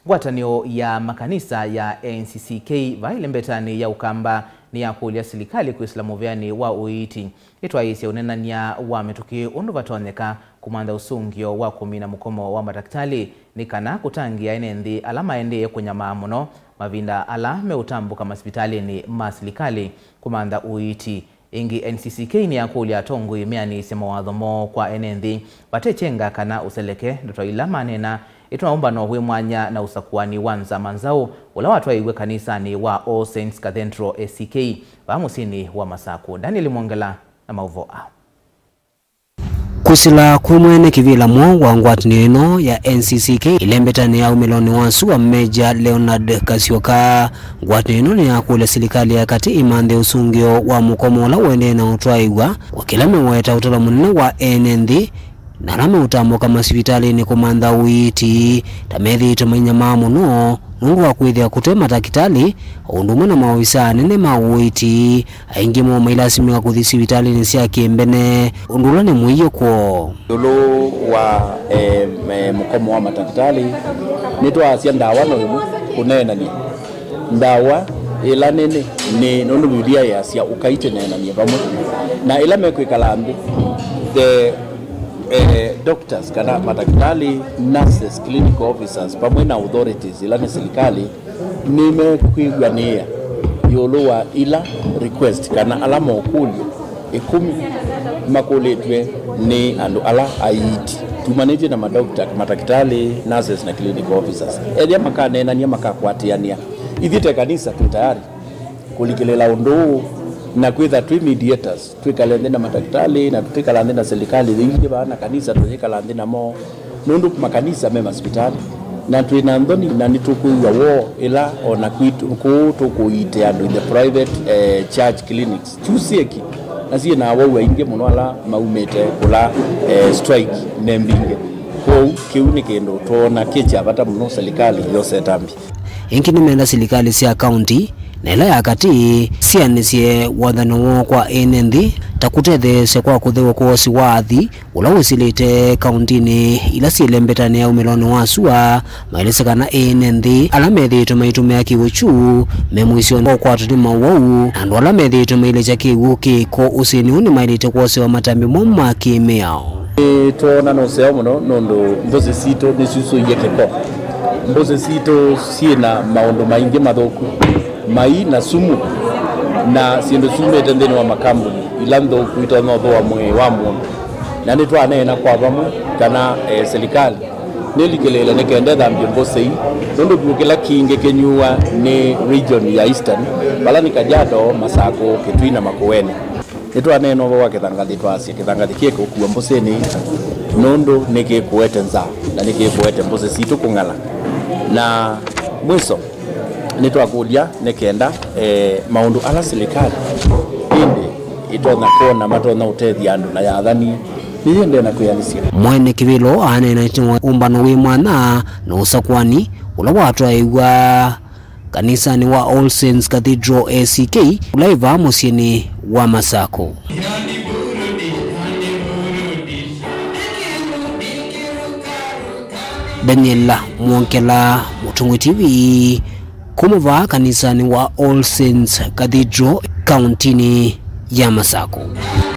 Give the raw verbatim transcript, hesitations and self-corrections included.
Ngwatanĩo ya makanisa ya N C C K vaa ĩlembetanĩ ya Ũkamba nĩyakũlya silikalĩ kwĩsĩla mũvĩanĩ wa ũiiti ĩtwaĩĩsye ũneenany'a wa mĩtũkĩ ũndũ vatonyeka kũmantha ũsũngĩo wa kũmina mũkomo wa matakĩtalĩ nĩ kana kũtangĩĩa ene nthĩ ala maendee kũnyamaa mũno mavinda ala meũtambũka masivitalĩnĩ ma silikalĩ kũmantha ũiiti. Ĩngĩ, N C C K nĩyakũlya atongoi meanĩsye mawatho moo kwa ene nthĩ vate kyenga kana ũseleke. Ndeto ila maneena ĩtwaũmbano wĩ mwanya na ũsakũani wa Nzama Nzaũ ũla watwaĩiw'e kanisanĩ wa All Saints Cathedral A C K vaa mũsyĩnĩ wa Masakũ. Daniel Mwongela na maũvoo aa. Kwĩsĩla kwĩ mwene kĩvĩla mwaũ wa ngwatanĩo ĩno ya N C C K ĩlembetanĩ ya umĩlonĩ wa sua, Major Leonard Kasyoka, ngwatanĩo ĩno nĩyakũlya silikalĩ ya katĩ ĩmanthe ũsũngĩo wa mũkomo ũla ũendee na ũtwaĩw'a kwa kĩla meweta ũtalo mũnene wa ene nthĩ na ala meũtambũka masivitalĩnĩ kũmantha ũiiti ta methĩĩtwe mainyamaa mũno nũndũ wa kwĩthĩa kũte matakĩtalĩ o ũndũ ũmwe na maovisaa anene ma ũiiti. Aingĩ moo mailasimĩka kũthi sivitalĩnĩ sya kĩmbene, ũndũ ũla nĩ mũio kwoo. Ĩũlũ wa, eh, eh, mũkomo wa matakĩtalĩ, nĩtwaasya ndawa no ĩmwe kũneenany'a. Ndawa ĩla nene nĩ nũndũ Biblia yĩasya ũkai tũneenany'e vamwe. Na ĩla mekwĩkala nthĩ, the, eh, doctors kana matakĩtalĩ, nurses, clinical officers, vamwe na authorities ĩla nĩ silikalĩ, nĩmekwĩw'anĩĩa ĩũlũ wa ila request kana ala mokũlyo ĩkũmi makũlĩtw'e nĩ andũ ala aiiti, tumanĩtye na madokta, matakĩtalĩ, nurses na clinical officers. Ethĩa makaneenany'a, makakwatĩanĩa. Ithyĩ ta kanisa twĩ tayari kũlikĩlĩla ũndũ ũũ na kwĩtha twĩ mediators, twĩkale nthĩ na matakĩtalĩ na tũtĩkala nthĩ na silikalĩ yĩingĩ vaa na kanisa tũyĩkala nthĩ namo. Nũndũ makanisa me masivitalĩ, na twĩ na nthoni, na nĩtũkwĩw'a woo ĩla o na kwitũ, kũũ tũkũiitĩa andũ in the private, eh, church clinics. Kyu syĩki, na syĩ na awau aingĩ mũno ala maumĩte kũla, eh, strike nĩ mbingĩ. Kwoou, kĩu nĩ kĩndũ twoona kĩ kya vata mũno silikalĩ yose ĩtambya. Ĩngĩ nĩmenda silikalĩ sya kaunti na ĩla ya katĩ sianĩsye wathani woo kwa ene nthĩ ta kũtetheesya kwa kũtheũa kwa ũsi wa athi ũla wĩsĩlĩte kauntinĩ ila syĩ lembetanĩ ya umĩlonĩ wa sua, maelesya kana ene nthĩ ala methĩĩtwe maitũmĩa kĩw'ũ kyu me mũisyonĩ wa ũkwatwa nĩ mawau, na andũ ala methĩĩtwe mailekya kĩw'ũ kĩko ũsĩnĩ ũũ nĩmaĩlĩte kwosewa matambya moo ma kĩ-mĩao. Nĩtwoona nĩ ũseo mũno nũndũ mbũsĩ sitũ nĩsyusũie kĩko. Mbũsĩ sitũ syĩ na maũndũ maingĩ mathũku, mai na sumu, na syĩndũ syumĩte nthĩnĩ wa makambuni ila nthũku itonya ũthũa mwĩĩ wa mũndũ. Na nĩtwaneena kwa vamwe kana, eh, silikalĩ nĩlikĩlĩĩle nĩ kenda ĩthambye mbũsĩ ii, nũndũ kĩw'ũ kĩla kingĩ kĩnyuwa nĩ region ya Eastern, vala nĩ Kajiado, Masakũ, Kitui na Makueni. Nĩtwaneena ũvoo wa kĩthangathĩ, twaasya kĩthangathĩ kĩkũkua mbũsĩnĩ nũndũ nĩkĩkũete nzaa na nĩkĩkũete mbũsĩ sitũ kũng'ala. Na mwiso, nĩtwakũlya nĩ kenda, eh, maũndũ ala silikalĩ ĩndĩ ĩtonya kwona matonya ũtethya andũ na ya athani nĩyĩendee na kwĩanĩsya. Mwene kĩvĩla aneena ĩtina wa ũmbano wĩ mwanya na ũsakũani ũla watwaĩw'a kanisanĩ wa All Saints Cathedral A C K, ũla wĩ vaa mũsyĩnĩ wa Masakũ. Daniel Mwongela, Mũtongoi T V, kuma vaa kanisanĩ wa All Saints Cathedral, kauntinĩ ya Masakũ.